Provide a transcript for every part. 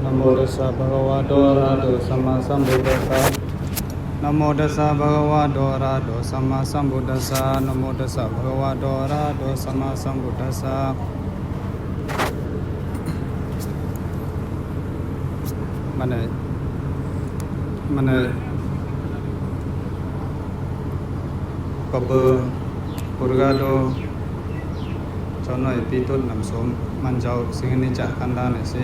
นะโมตัสสะภะคะวะโตอะระหะโตสัมมาสัมพุทธัสสะนะโมตัสสะภะคะวะโตอะระหะโตสัมมาสัมพุทธัสสะนะโมตัสสะภะคะวะโตอะระหะโตสัมมาสัมพุทธัสสะmana kabar purgado chonoi pitut namsom manjau singani cha kanda ne se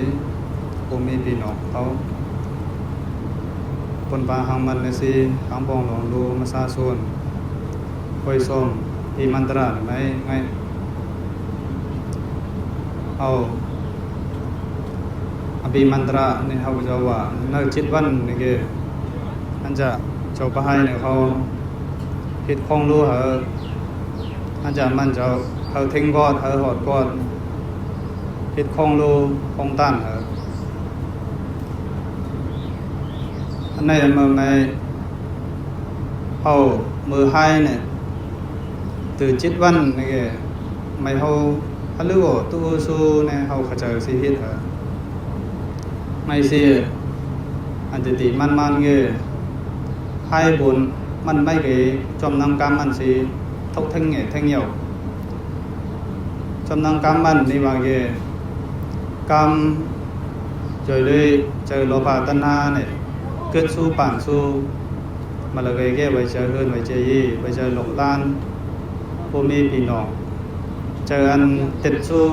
komi pino khau pon pa hang man ne se hang bong long lu masa son koi som pi mantra mai ngai au api mantra ne hau jawa na chitwan ne ge anja chau pa hai ne khau hit khong lu hở anja man jaw hở thinh god hở hot god hit khong lu khong tan hở anh này mà mày hầu 12 này từ chít văn này kìa mày hầu hắn lưu ở tu su này hầu khả chờ si hit hả mày si anh tỷ man kìa 2 4 มันไม่เกจอมนำกรรมมันสิทกทั้งเหทั้งเหี่ยวจอมนำกรรมมันนี่ว่าเกกรรมเจอเลยเจอโลภะตัณหาเนี่ยเกิดสู้ป่านสู้มาละเกแก้ไว้เจอเฮือนไว้เจยี่ไว้เจอหลงล้านผู้มีพี่น้องเจออันติดสู้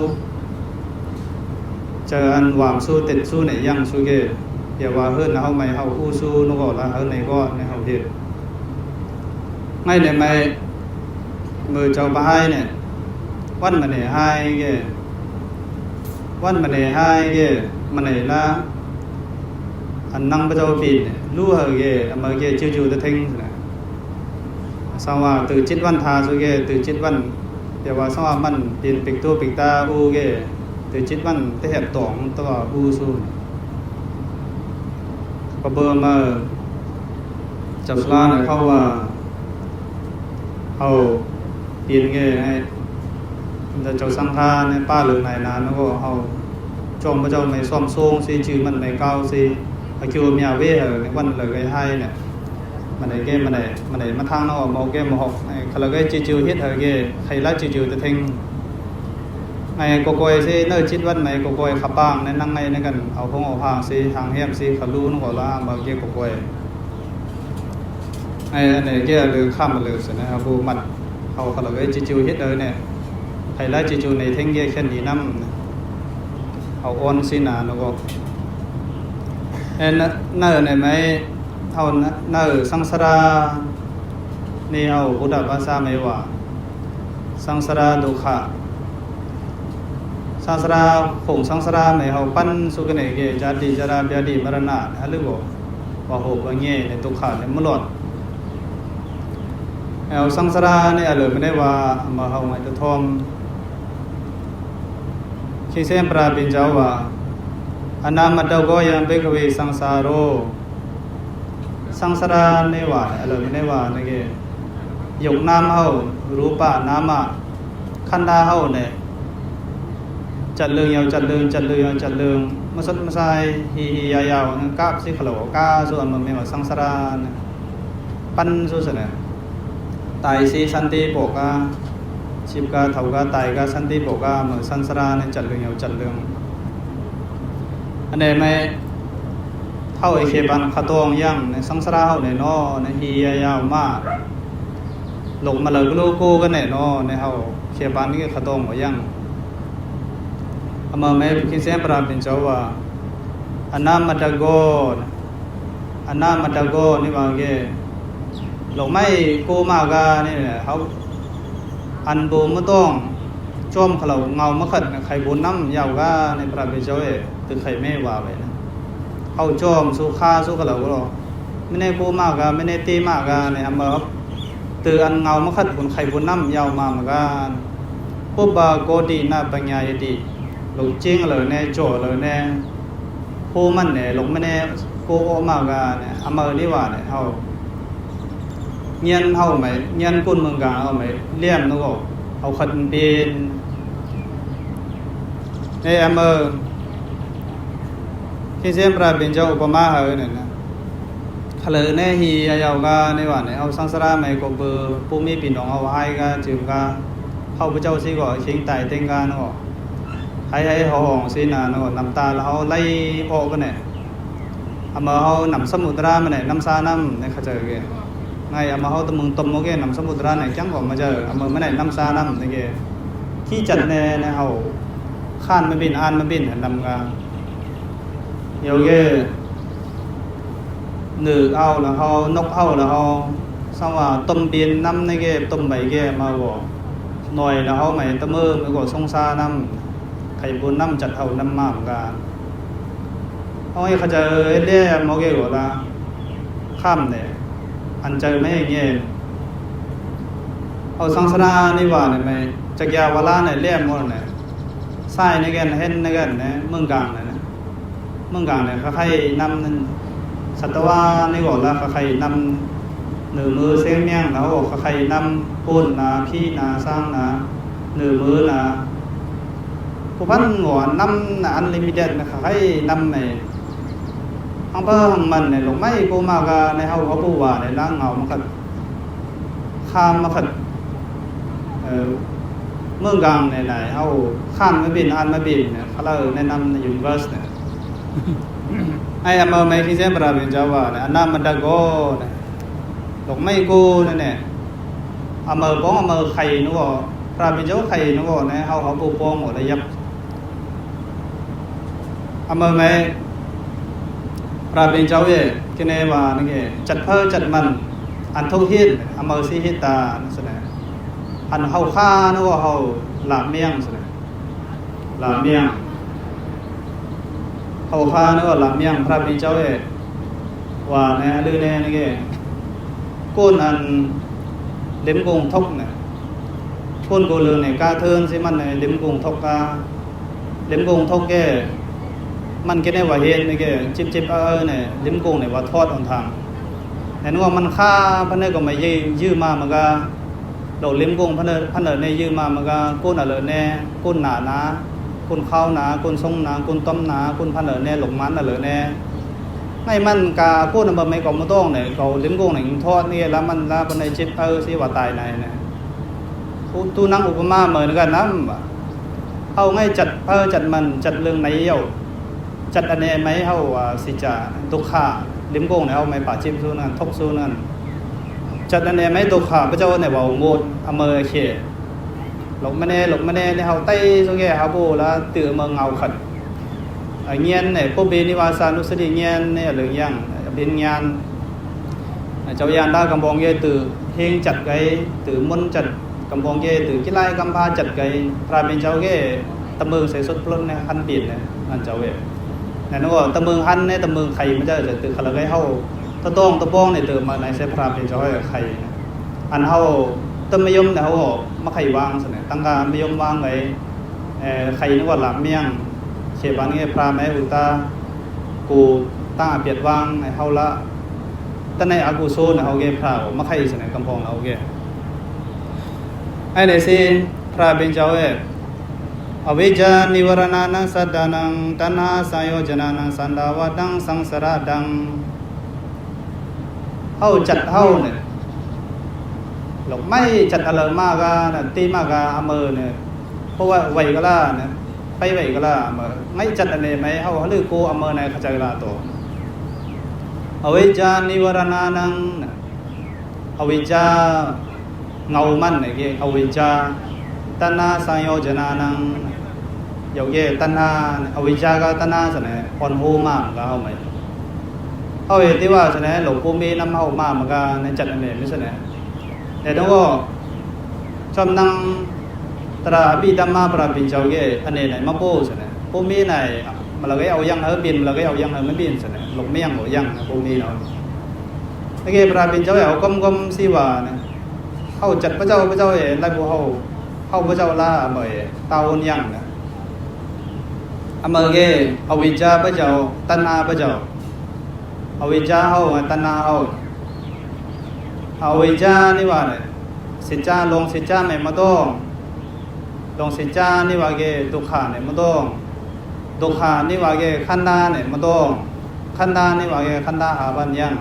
เจออันหวามสู้ติดสู้เนี่ยยังสู้เกอย่าว่าเฮือนเฮาไม่เฮาอู้สู้นก็ละเฮือนไหนก็ในเฮาเฮ็ดngay này mày mời cháu bà hai này văn mà này hai kìa văn mà này hai kìa mà này là anh năng bà cháu bịt lưu hờ kìa mà kìa chiêu chiêu ta thanh sao mà từ chết văn thà rồi kìa từ chết văn để vào sao mà mình tiền bịch tu bịch ta u kìa từ chết văn tới hẹp tổng tôi vào u su có bơ mà chập la này không à hầu tiền nghề hay giờ cháu sang tha nên ba lượng này là nó có hầu chồng bây giờ mày xóm xông xí chứ mình mày cao xí ở kêu mèo về ở cái vấn là cái hay này mà này game mà này mà thang nó ở màu game mà học này là cái chiều hết ở cái hay lá chiều từ thanh này có coi xí nơi chít vấn này có coi khắp bang nên năng này nên cần ở không ở hàng xí hàng hem xí khá lu nó gọi là mà kia có coi này kia lừa khăm lừa sẽ này vô mặt hầu là cái chiều hết đời này hay là chiều này thanh kia khen gì năm hầu on xin là nó có nên nợ này mấy hầu nợ sangsara này hầu Buddha Basa mấy quả sangsara dukkha sangsara khủng sangsara mấy hầu pan su cái này kia jadi jara vyadi marana hay là bộ và hộp và nghe này dukkha này mất lọtเอาสังสาราเนี่ยเลยไม่ได้ว่ามาเอาไงตัวทอมคิดเส้นปราบินเจ้าว่าอนามัตตก็ยังเป็นกวีสังสารโรสังสาราเนี่ยว่าเลยไม่ได้ว่านี่แกยกน้ำเอารูปะน้ำอะขันธ์เอาเนี่ยจัดเรื่องยาวจัดเรื่องมาสดมาใส่ฮียาวนั่นก้าสิขลุ่ก้าส่วนมันไม่ว่าสังสาราปั้นส่วนเนี่ยตายสิสันติโปกาชิบกาเถากาตายกาสันติโปกาเหมือนสันสราในจัดเรื่องจัดเรื่องอันนี้ไม่เท่าไอเคปันขตองยังในสังสราเท่าในนอในฮียาวมากหลงมาเลยก็โลโก้กันในนอในเท่าเคปันนี่ก็ขตองหัวยังเอามาไม่คิดเส้นปราบเป็นเจ้าว่าอันน้ำมัตโกนี่ว่าไงหลงไม่โกมากาเนี่ยเขาอันโบมต้องจอมเขาเงามะขัดไข่บนน้ำยาวกาในพระเบญจเวตึกไข่ไม่ว่าไปนะเขาจอมสุขาสุขเราก็รอไม่ได้โกมากาไม่ได้ตีมากาเนี่ยมาครับตึกอันเงามะขัดบนไข่บนน้ำยาวมาเหมือนกันปุ๊บบาโกดีน่าปัญญาดีหลงจริงเลยเนี่ยจ่อเลยเนี่ยผู้มันเนี่ยหลงไม่ได้โกมากาเนี่ยอามาดีว่าเนี่ยเขาเงี้ยเท่าไหมเงี้ยกุนเมืองกาเอาไหมเลี้ยมนึกออกเอาขัดเป็นในอเมอ เค ที่เสียมปราเป็นเจ้าอุปมาเหรอเนี่ยนะขลุ่นเนี่ยฮียาวกันในวันเนี่ยเอาสังสารไม่ก็เบอร์ปุ่มมีปีน้องเอาให้กันจึงกันเขาพระเจ้าสิก็ชิงไต่เต็งกันเนาะให้เขาห้องสินะเนาะน้ำตาเขาไล่ออกกันเนี่ยเอามาเขานำสมุทรมาเนี่ยน้ำซาน้ำเนี่ยเขาเจอแกไงเอามาเขาตะมึงตมโอเคนำสมุทรเนี่ยจังก็มาเจอเอามาไม่ได้น้ำซาน้ำเนี่ยแกที่จัดเนี่ยเขาข้านมาบินอ่านมาบินนำกันเยอะแกหนึ่งเอาแล้วเขานกเอาแล้วเขาสังว่าต้มเบียนน้ำในแกต้มใบแกมาบอกหน่อยแล้วเขาไม่ตะมือมันก็สงสารน้ำไข่บุญน้ำจัดเอาน้ำมาเหมือนกันเอาให้เขาจะเรียกมอเกก็ละข้ามเนี่ยอันเจอไม่เงี้ยเอาสังสารนี่ว่าเนี่ยไม่จักยาวลาเนี่ยเรียกหมดเนี่ยใส่ในแกนเห็นในแกนเนี่ยเมืองกลางเนี่ยเมืองกลางเนี่ยเขาให้นำนั้นสัตวานี่บอกแล้วใครนำหนึ่งมือเสียงเมี่ยงแล้วบอกใครนำปูนนะพี่นะสร้างนะหนึ่งมือนะผู้พันหัวนำนะอันลิมิเต็ดนะใครนำในห้องเพิ่มมันในหลงไม่กูมากในเฮาเขาปูว่าในร่างเงามันขัดข้ามมาขัดเมืองกลางในไหนเฮาข้ามมาบินอันมาบินเนี่ยเขาเลยแนะนำในยูนิเวอร์สเนี่ยไอ้อมาไม่ที่เส้นปราเป็นเจ้าว่าเนี่ยอันนั้นมันดักโก้เนี่ยหลงไม่กูเนี่ยอมาป้องอมาไข่นู้นก็ปราเป็นเจ้าไข่นู้นก็เนี่ยเขาปูป้องหมดเลยยับอมาไม่ปราเป็นเจ้าเอ๋กินเอว่านี่จัดเพิ่มจัดมันอันทุกฮิตอมาซีฮิตตาสนะอันเขาฆ่านู้นก็เขาหลามเมี่ยงสนะหลามเมี่ยงเขาพาเนี่ยว่าลำยังพระบิดาเจ้าเอ๋ว่าเนี่ยลือเนี่ยนี่แกก้นอันเล็มกงทกเนี่ยก้นกูเลือเนี่ยกาเทินสิมันเนี่ยเล็มกงทกกาเล็มกงทกแกมันแกเนี่ยว่าเห็นนี่แกจิบเนี่ยเล็มกงเนี่ยว่าทอดออกทางแต่นึกว่ามันฆ่าพระเนก็ไม่ยื้อมามันก็ดอกเล็มกงพระเนเนี่ยยื้อมามันก็ก้นอะไรเนี่ยก้นหนานะคุณเข้าหนาคุณทรงหนาคุณต้มหนาคุณพันเหลือเนี่ยหลงมันเหลือเนี่ยไม่มันกาพูดนำไม่กองมาต้องเนี่ยเขาลิ้มกงเนี่ยทอดนี่แล้วมันแล้วเป็นในจิตสิว่าตายในเนี่ยตูนั่งอุปมาเหมือนกันนะเอาง่ายจัดมันจัดเรื่องไหนเยี่ยวจัดอันนี้ไหมเอาสิจ่าตุกขาลิ้มกงเนี่ยเอาไม่ป่าจิ้มสู้นั่นทกสู้นั่นจัดอันนี้ไหมตุกขาพระเจ้าเนี่ยบอกโมดอเมริกาหลงมาเน่เนี่ยเขาไต้ตรงแก่เขาโบแล้วตื่นเมืองเงาขัดเงี้ยเนี่ยพวกเบนิวาสานุสติเงี้ยเนี่ยหรือยังเป็นงานเจ้ายานได้กำบองเย่ตื่นเฮงจัดไกตื่นมุนจัดกำบองเย่ตื่นกิไลกำพาจัดไกพระเป็นเจ้าเย่ตะเมืองใส่สุดปล้นเนี่ยฮันปิดเนี่ยนั่นเจ้าเย่เนี่ยนึกว่าตะเมืองฮันเนี่ยตะเมืองไข่มันจะตื่นขลังไก่เขาตะตองเนี่ยตื่นมาในเสพระเป็นเจ้าไข่อันเขาต้นมะยมเนี่ยเขามาไข่วางสิเนี่ยตั้งการมะยมวางไว้ไข่นึกว่าหลามเมี่ยงเชื่อวันนี้พระแม่อุตตากูตั้งเปียดวางในเขาละตั้งในอากูโซนเขาเก็บพระมาไข่สิเนี่ยกำพองเขาเก็บไอ้เนี่ยสิพระเป็นเจ้าอวิจานิวรณานังสัตตานังตัณหาสังโยชนานังสันดาวดังสังสารดังเขาจัดเขาเนี่ยหลงไม่จัดอะไรมากกันตีมากกันอเมอเนี่ยเพราะว่าไหวก็ล่าเนี่ยไปไหวก็ล่าอเมอไม่จัดอะไรไหมเขาลือโกอเมอในขจายลาโตอวิจานิวรณานังอวิจาเงามันเนี่ยเกี่ยอวิจาตัณหาสังโยชนานังเกี่ยวตัณหาอวิจาก็ตัณหาสิเนี่ยอ่อนโหมากก็เขาไหมเขาเห็นที่ว่าสิเนี่ยหลวงปู่มีน้ำเขามากเหมือนกันในจัดอะไรไม่ใช่เนี่ยแต่ต้องก็ชอบนั่งตราบิดามาปราบินเจ้าเกอันนี้ไหนมาโบ้ใช่ไหมปูมีไหนมาเราก็เอายังบินเราก็เอายังไม่บินใช่ไหมหลงไม่ยังหรือยังปูมีเนาะโอเคปราบินเจ้าเอาก้มสิว่าเนี่ยเข้าจัดพระเจ้าไล่พวกเข้าพระเจ้าล่าเหมยเตายังเนี่ยอเมริกาเอาวิจาพระเจ้าตัณหาพระเจ้าเอาวิจาเข้าตัณหาเอาวิจานี่ว่าเนี่ยสิจาลงสิจาไม่มาต้องลงสิจานี่ว่าเกตุขาเนี่ยมาต้อง ดุขานี่ว่าแกขันดาเนี่ยมาต้องขันดานี่ว่าแกขันดาหาบันยัง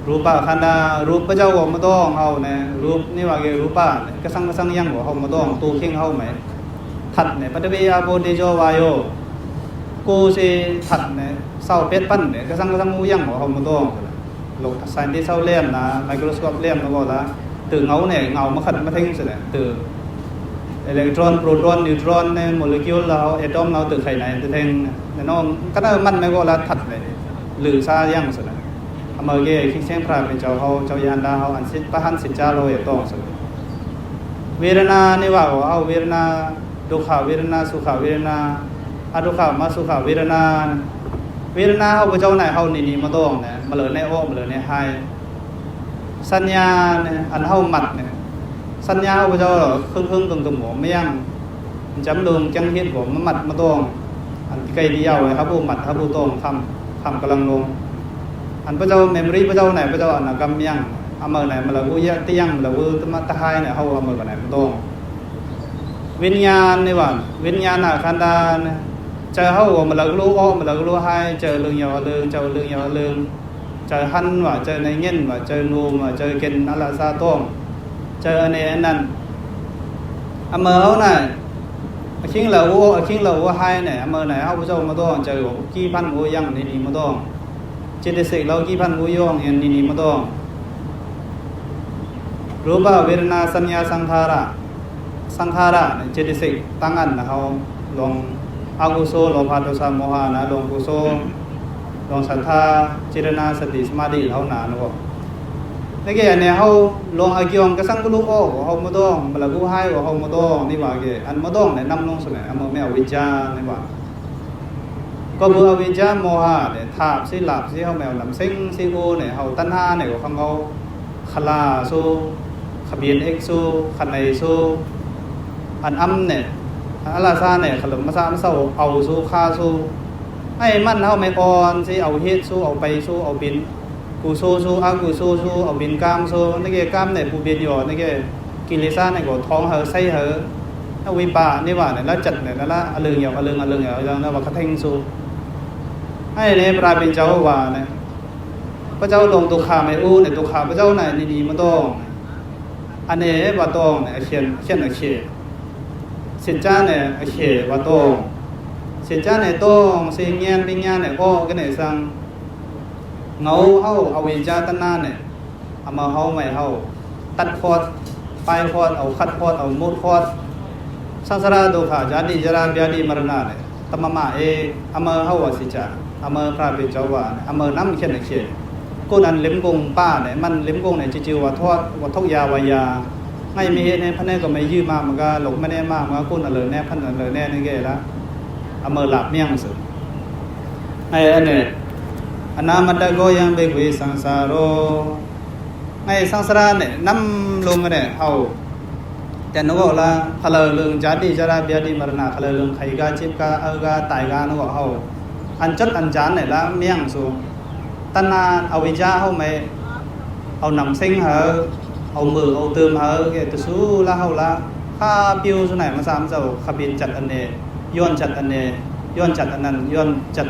รูปะขันดารูปพระเจ้าบอกมาต้องเอาเนี่ยรูปนี่ว่าแกรูปะก็สังยังบอกเขามาต้องตูเข่งเขาไหมถัดเนี่ยปัตติอาโปเดโจวายโยกูสิถัดเนี่ยเศร้าเป็ดปั้นเนี่ยก็สังมูยังบอกเขามาต้องโลกสายที่เศร้าเลี่ยมนะไมโครสโคปเลี่ยมแล้วก็ละtừ ngấu này ngầu mà khẩn mà thanh rồi này từ electron proton neutron này molecule là atom nó từ khởi này từ thanh nó cái đóมันไม่gọi là thật này lử xa yang rồi này mà cái khi xem phàm bên cháu yanda họ ăn xịt pa han xịt cha rồi to rồi Vedana này bảo họ Vedana dukha Vedana sukha Vedana adukha ma sukha Vedana Vedana họ bên cháu này họ nỉ mà to này mà lớn này ô mà lớn này haiสัญญาเนี่ยอันเฮาหมัดเนี่ยสัญญาเฮาบ่เจ้าครึ่งๆตรงๆบ่ไม่ยังจำลงจังเฮ็ดบ่มาหมัดมาต้องอันไกลเดียวครับบ่หมัดครับบ่ต้องคำกำลังลงอันพระเจ้าเมมโมรีพระเจ้าไหนพระเจ้าอันกำยังอำเภอไหนมาละกูยะติยังละกูตะมาตะไคเนี่ยเฮาอำเภอไหนบ่ต้องวิญญาณนี่ว่าวิญญาณขันธ์เนี่ยเจอเฮามาละรู้อ้อมาละรู้ให้เจอเรื่องยาวเรื่องเจอเรื่องยาวเรื่องเจอหันว่าเจอในเงี้ยว่าเจอนูว่าเจอเกณฑ์อะไรซาต้มเจอในนั้นอเมอเขาเนี่ยคิงเหล่าว่าให้เนี่ยอเมอไหนเขาพระเจ้ามาต้องเจอกี่พันโอยังนี่มาต้องเจตสิกเรากี่พันโอยองนี่มาต้องรูปเวทนาสัญญาสังขารเจตสิกตั้งอันนะเขาลงอากุโสลงพาโทสะโมหะนะลงกุโสลองศรัทธาจิรณาสติสมาธิเท่านั้นก็นี่แกเนี่ยเขาลองอากิยองก็สังกุลุโอเขาไม่ต้องมาละกูให้ว่าเขาไม่ต้องนี่ว่าแกอันไม่ต้องเนี่ยนำลงสุดเนี่ยอันไม่เอาวิจารนี่ว่าก็เมื่อวิจารโมหะเนี่ยถาบสิหลับสิเขาแมวลำซิงสิโกเนี่ยเขาตัณหาเนี่ยก็เขาขลาสู้ขบีนเอ็กสู้ขันในสู้อันอ้ำเนี่ยอัลลาซาเนี่ยขลุ่มมาซาไม่เศร้าเอาสู้ฆ่าสู้ให้มันเฮาไม่ก่อนสิเอาเฮ็ดสู้เอาไปสู้เอาบินกูสู้อากูสู้เอาบินกามสู้นี่แกกามเนี่ยผู้บินอยู่นี่แกกิเลสเนี่ยก็ท้องเหอไส้เหอถ้าวิปานี่ว่าเนี่ยแล้วจัดเนี่ยแล้วอลึงอย่างแล้วว่าคเทงสู้ให้เนี่ยปราเป็นเจ้าว่าเนี่ยพระเจ้าลงตุขาไม่อู้เนี่ยตุขาพระเจ้าไหนนี่มาต้องอันนี้ว่าต้องเนี่ยเขียนสินจ้าเนี่ยเขียนว่าต้องเสียจ้าในต้องเสียงเงียนปิญญาเนี่ยก็cái này sang ngấu hậuเอาวิจารตัณหาเนี่ยเอามาเฮาไม่เฮาตัดคอดปลายคอดเอาคัดคอดเอามุดคอดสังสารทุกข์จาติจราವ್យាធិมรณะเนี่ยตมมะเอเอามาเฮาว่าสิจ้าเอามาพระเป็นเจ้าว่าเอามาน้ำเขียนกูนั้นเล็มกงป้าเนี่ยมันเล็มกงเนี่ยจิวว่าทอดว่าทกยาวายาไม่มีเหตุในพระเนก็ไม่ยื้อมามันก็หลงไม่ได้มากมันก็กูนั่นเลยแน่พันนั่นเลยแน่นี่แกละอเมอหลับเมี่ยงสุดไอ้อันเนี่ยอนามัตโกยังเบกเวสังสารโรไอ้สังสารเนี่ยน้ำลงเนี่ยเอาแต่นึกว่าละขลุ่มเรื่องจาติจราವ್យាធិมรณะขลุ่มเรื่องไขกาจิบกากาตายกานึกว่าเอาอันจัดอันจานเนี่ยละเมี่ยงสุดตัณหาเอาวิจารเอาไม่เอานำเส้นเหอเอามือเอาเติมเหอแกตัวสู้ละเอาละข้าปิ้วสุดไหนมาสามเจ้าขบินจัดอันเนี่ยย้อนจัดอันนี้ย้อนจัดอันนั้นย้อนจัด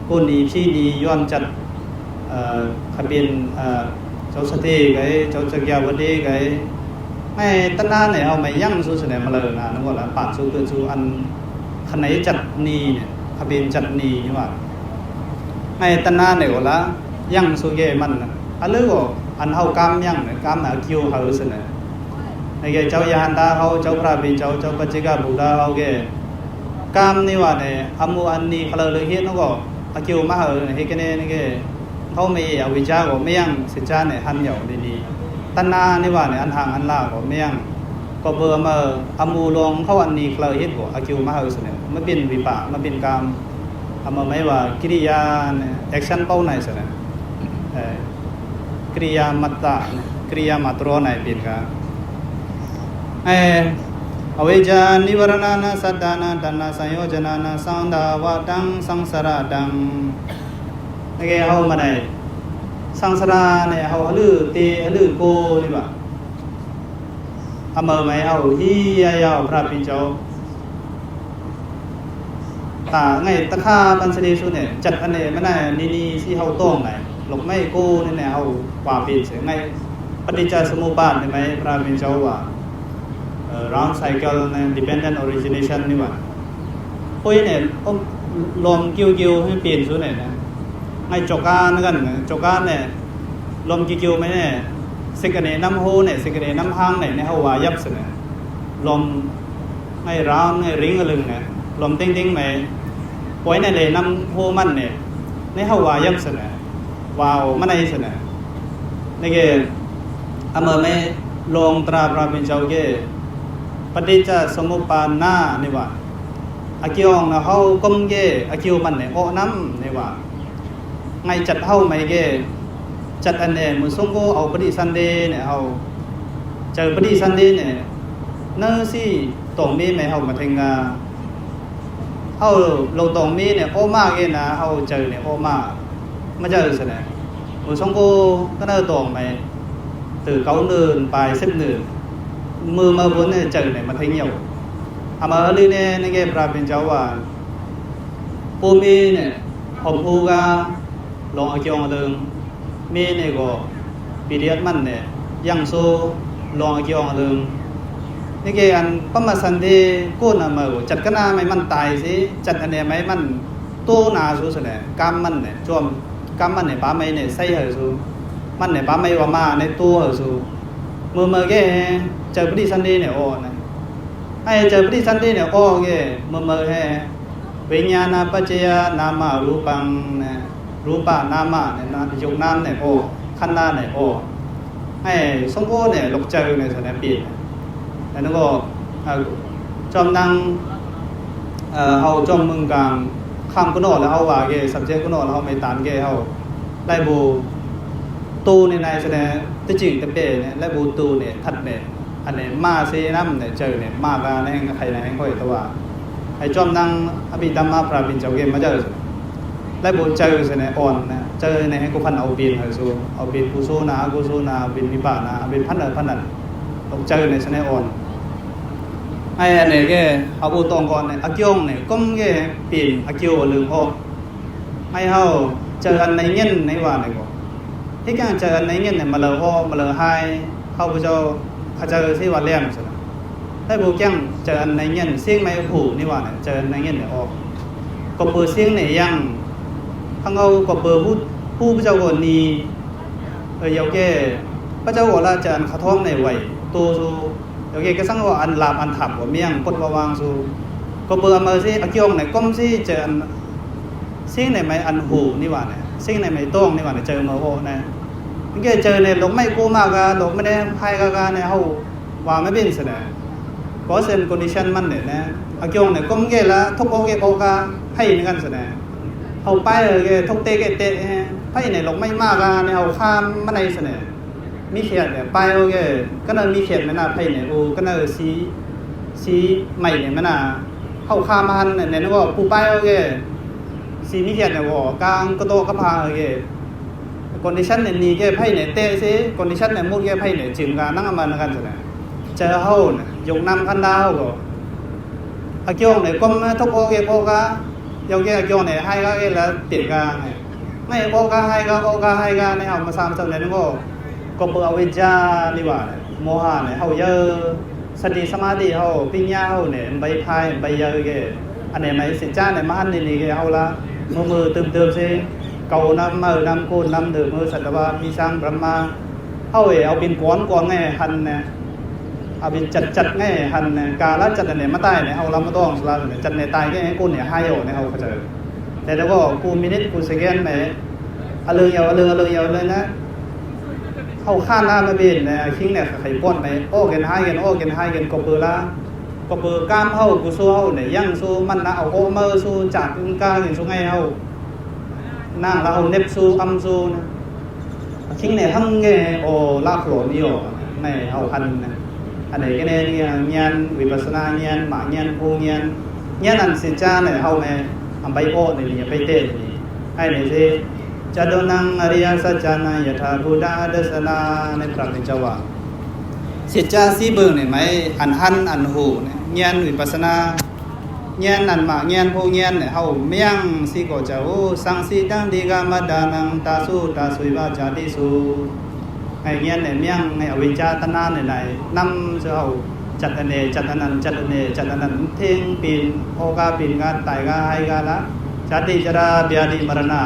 ผู้ดีพี่ดีย้อนจัดขบินเจ้าสติไงเจ้าจักรยาวดีไงไม่ตั้งนานเนี่ยเอาไม่ยั่งสู้เสน่ห์มาเลยนะนึกว่าละปาดสู้ตื่นสู้อันขณะจัดนีเนี่ยขบินจัดนีใช่ไหมไม่ตั้งนานเนี่ยว่าละยั่งสู้เย่มันอันเรื่องก็อันเฮากามยั่งเนี่ยกามหาคิวเขาเสน่ห์ในเจ้ายานตาเขาเจ้าพระบินเจ้าปัจจิกาบุตรเขาเกกามนี่ว่าเนี่ยอามูอันนี้เขาเลยเห็นแล้วก็อากิวมาเหรอเห็นกันนี่แกเขาไม่เอาวิจารก็ไม่ยังสิจาเนี่ยหันเหยาดีๆตัณหานี่ว่าเนี่ยอันห่างอันล่าก็ไม่ยังก็เบอร์มาอามูลงเขาอันนี้เขาเลยเห็นก็อากิวมาเหรอสิเนี่ยมันเป็นวิปะมันเป็นกามอามาไม่ว่ากิริยาเนี่ยแอคชั่นเป้าไหนสิเนี่ยกิริยามัตตะกิริยามัตโรไหนเป็นกันอเวจานิวรณานาสัตตานาตัณหาสังโยชนานาสังดาวะตังสังสารดังนี่แกเอามาได้สังสารเนี่ยเอาลือเตลือโกนี่บ่เอามาไม่เอาฮียาวพระปิเจ้า ตาไงตะค่าบันสดีสุเนี่ยจัดอันเนี่ยไม่ได้นี่ที่เฮาต้องไหนหลกไม่กู้เนี่ยเฮาว่าปิดเสียไงปฏิจจสมุปบาทใช่ไหมพระเป็นเจ้าว่าround cycle เนี่ย dependent origination นี่ว่าพวกเนี่ยรวมกิ้วให้เปลี่ยนสุเนี่ยนะไงจกานั่นกันจกาเนี่ยรวมกิ้วไหมเนี่ยสิกเนน้ำโฮเนี่ยสิกเนน้ำห้างเนี่ยเฮาว่ายับสุเนี่ยรวมไงร้าวไงริ้งอะไรเนี่ยลมติ้งๆไหมปล่อยในเลยน้ำโฮมันเนี่ยในเฮาวายับสนะวาวมันในสนะนี่เกอเมไม่ลงตราพระเป็นเจ้าเกปฏิจจสมุปบาทนานี่ว่าอากิองนะเฮาก้มเกอากิวมันเนี่ยโอน้ำนี่ว่าไงจัดเฮาไหมเกจัดอันเนี่ยมือส่งโกเอาปฏิสันเดเนี่ยเฮาเจอปฏิสันเดเนี่ยเนื้อสิตรงนี้ไม่เฮามาถึงเฮาลงตรงนี้เนี่ยโอมากเองนะเฮาเจอเนี่ยโอมากไม่เจอสินะมือส่งโกก็เนื้อตรงไหมtừ 9 nườn ไป 10 nườn มือมาบนเนี่ยเจอเนี่ยมาถึงnhiều mà ở đây này cái pra bên cháu à po mi này hộp hu ga long ở kiong đường mi này có period man này yang so long ở kiong đườngนี่แกอันปั๊มมาสันเดกูน่ะมาจัดกันนาไม่มันตายสิจัดอันเนี่ยไม่มันตู้นาสู้สิเนี่ยกำมันเนี่ยจวมกำมันเนี่ยป้าไม่เนี่ยใส่เหรอสู้มันเนี่ยป้าไม่ว่ามาในตู้เหรอสู้มือแกเจอพอดีสันเดเนี่ยโอ้นะไอ้เจอพอดีสันเดเนี่ยโอ้แกมือแฮวิญญาณปัจจยนามารูปังเนี่ยรูปะนามาเนี่ยนะยกน้ำเนี่ยโอ้ขันธ์เนี่ยโอ้ไอ้สมโภชเนี่ยหลกเจอเนี่ยสิเนี่ยปีแล้วก็จอมนั่งเอาจอมมึงกลางข้ามกุโนแล้วเอาว่าเกสับเจกุโนแล้วเอาไม่ตานเกเอาไล่บูตูในในแสดงตะจิงตะเปเนี่ยไล่บูตูเนี่ยทัดเนี่ยอันเนี่ยมาเซน้ำเนี่ยเจอเนี่ยมากาในใครในค่อยตัวไอ้จอมนั่งอภิธรรมพระบินเจ้าเกมาเจอไล่บูเจอแสดงอ่อนนะเจอในให้กูพันเอาบินเหรอสู้เอาบินกูสู้นะกูสู้นะบินวิบากนะบินพันนั้นต้องเจอในแสดงอ่อนไอ้เนี่ยแกเอาบูตองก่อนเนี่ยอากิองเนี่ยก้มแกเปลี่ยนอากิวลืมพ่อให้เฮาเจออันในเงี้ยในว่าเนี่ยก็ที่การเจออันในเงี้ยเนี่ยมาเลอพ่อมาเลอให้เข้าพระเจ้าเขาเจอที่ว่าเลี้ยงใช่ไหมได้บูแก้งเจออันในเงี้ยเสียงไม่ผูนี่ว่าเนี่ยเจอในเงี้ยเนี่ยออกก็เปิดเสียงเนี่ยยังทั้งเอาก็เปิดผู้พระเจ้าก่อนนี้ยาวแกพระเจ้าก่อนละเจออันขาท้องในไหวตัวสูโอเคก็สั่งว่าอันลาบอันถับว่าเมียงปดวางสู่ก็เบอร์มาสิอากิองเนี่ยก้มสิเจออันสิ่งไหนไม่อันหูนี่ว่าเนี่ยสิ่งไหนไม่ต้องนี่ว่าเนี่ยเจอมาโอ้เนี่ยนี่แกเจอเนี่ยหลงไม่กู้มากกันหลงไม่ได้พายกันเนี่ยเขาว่าไม่เป็นเสนอเพราะเซนคอนดิชันมันเนี่ยนะอากิองเนี่ยก้มแกละทุกโอเคโอกาให้ในกันเสนอเขาไปเลยแกทุกเตะให้เนี่ยหลงไม่มากกันเนี่ยเขาข้ามมันในเสนอมีเขียนเนี่ยไปโอเคก็นั่นมีเขียนไม่น่าไพ่เนี่ยโอ้ก็นั่นสีใหม่เนี่ยไม่น่าเข้าข้ามันเนี่ยนั่นก็ปูไปโอเคสีมีเขียนเนี่ยว่ากลางก็โตก็พาโอเคคอนดิชันเนี่ยนี่แกไพ่เนี่ยเตะสิคอนดิชันเนี่ยมุดแกไพ่เนี่ยจึงการนั่งมันกันใช่ไหมเจอเขาเนี่ยยกน้ำขันดาวก็อากิองเนี่ยก้มทุกโอเคโอกาโยกอากิองเนี่ยให้ก็เอแล้วติดกันไม่โอกาให้ก็โอกาให้กันเนี่ยเอามาสามสัปดาห์นึงก็เปิดอวิชชานี่ว่าโมหะเนี่ยเขาเยอะสติสมาธิเขาปัญญาเขาเนี่ยใบพายใบเยอะแกอันนี้ไม่สิจ้าเนี่ยมันนี่แกเขาละมือเติมสิเก่าน้ำมือน้ำกูน้ำเดือดมือสัตว์ว่ามีสร้างบรรมาเขาเอาเป็นก้อนไงหันเนี่ยเอาเป็นจัดไงหันเนี่ยกาละจัดเนี่ยมาตายเนี่ยเอาละมาต้องสละเนี่ยจัดเนี่ยตายแค่กูเนี่ยให้โอเนี่ยเขาเข้าใจแต่แล้วก็กูมินิกูสแกนเนี่ยเอาเลยเลยนะเขาข้ามหน้ามาบินเนี่ยคิงเนี่ยไข่ป้อนไปโอ้กันให้กันก็เปิดละก็เปิดกล้ามเขากูสู้เขาเนี่ยยังสู้มันนะเอาโอเมอร์สู้จัดกล้าอย่างสู้ไงเขาหน้าเราเอาเน็บสู้สู้นะคิงเนี่ยทั้งเงี้ยโอ้ลากหลวนี่โอ้ในเอาพันนะอันไหนก็เนี่ยเงี้ยวิปัสสนาเงี้ยหมาเงี้ยภูเงี้ยนั่นสิจ้าเนี่ยเขาเนี่ยทำใบโอ้เนี่ยไปเตะนี่ไอ้เนี่ยสิจตุนังอริยสัจจานังยถาภูตาเดสนาในพระเป็นเจ้าว่าสิจาสีเบิงเนี่ยไหมอันหันอันหูเนี่ยญาณวิปัสสนา เงียนนั่นมาเงียนผู้เงียนเนี่ยเฮาเมียงสิก็จะโอ้สังสีตังดีกามัดดานังตาสุตาสุยบาจาติสุไอ้เงียนเนี่ยเมียงไอ้อวิชชาตนาเนี่ยไหนนำจะเฮาจัดอันเนจัดอันนั้นจัดอันเนจัดอันนั้นเทงปีนโอกาปีนกาตายกาให้กาละชาติจราเบียดิมรณะ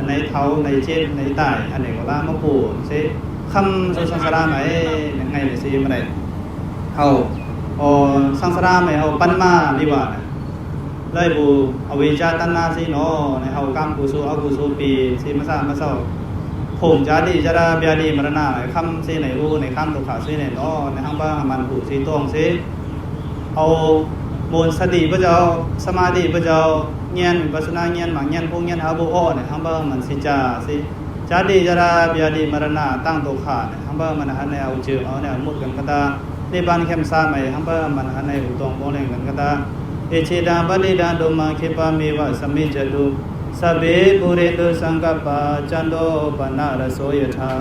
ในเท้าในเจ็บในตายอันนี้ก็ละมาปูสิคำสุสังสารไหมยังไงเลยสิมาได้เฮาโอสังสารไหมเฮาปันมาดีกว่าเลยบูอวิชาตัณหาสิเนาะในเฮากรรมกุศลอกุศลปีสิมาสร้างมาเศร้าผมชาติจราเบียดิมรณะคำสิในอูในคำตุขาสิในเนาะในห้างบ้านมันผูสิตวงสิเอามูลสติพระเจ้าสมาธิพระเจ้าเงียนวิปัสสนาเงียนหมังเงียนพงเงียนหาบุอ้อเนี่ยห้างบ้านมันสิจาสิชาติจราเบียดิมรณะตั้งตัวขาเนี่ยห้างบ้านมันหันแนวเจือเอาแนวมุดกันก็ตาในบ้านเข้มซาใหม่ห้างบ้านมันหันในอุตองโบเล่งกันก็ตาเอเชดาบัลลิดาโดมาเคปามีวะสมิจตุสัพเพปุเรตุสังกัปปะจันโตปนะระโสยถา